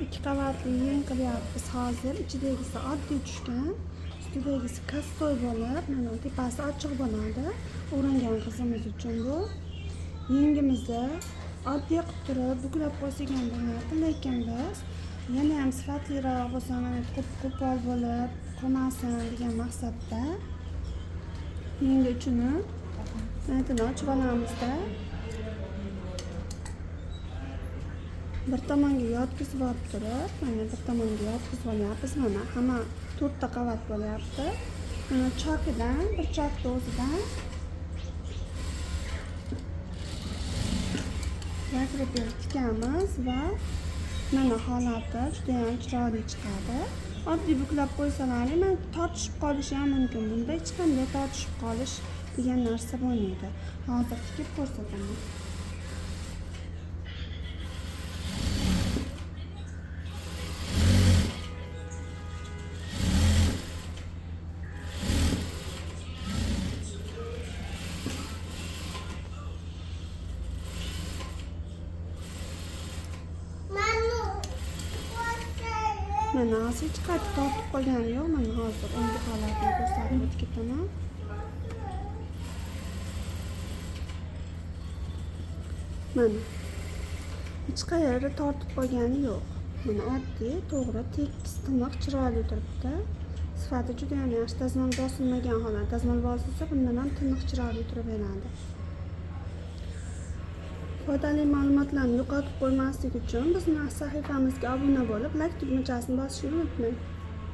2 qavatli yeng qilyapmiz hozir. Ichidagisi oddiy tushgan, ustidagisi kassoy bo'lib, mana tepasi ochiq bo'ladi. O'rangan qizimiz uchun bu. Yengimizni oddiy qilib turib buklab qo'ysak ham bo'lardi, lekin biz yana ham sifatliroq bo'lsa, mana qo'pol bo'lib qolmasin degan maqsadda yengi uchini mana ochib olamizda. Bir tomonga yotqizib olib turib, mana bir tomonga yotqizib olyapmiz. Mana hamma 4 ta qavat bo'lyapti. Mana chokidan, bir chokni o'zidan zakreper tikamiz va mana holati juda ham chiroyli chiqadi. Oddiy buklab qo'ysalaring, mana tortishib qolishi ham mumkin. Bunda hech qanday tortishib qolish degan narsa bo'lmaydi. Hozir tikib ko'rsataman. Mana hozir hech qayerda tortib qolgani yo'q. Mana hozir o'ngi holatini ko'rsatib o'tib ketaman. Mana hech qayerda tortib qolgani yo'q. Mana oddiy, to'g'ri, tekis, tiniq, chiroyli turibdi. Sifati juda ham yaxshi, dazmol bosilmagan holat. Dazmol bosilsa bundan ham tiniq, chiroyli turaveradi. Foydali ma'lumotlarni yo'qotib qo'ymaslik uchun bizni sahifamizga obuna bo'lib, like tugmachasini bosishni unutmang.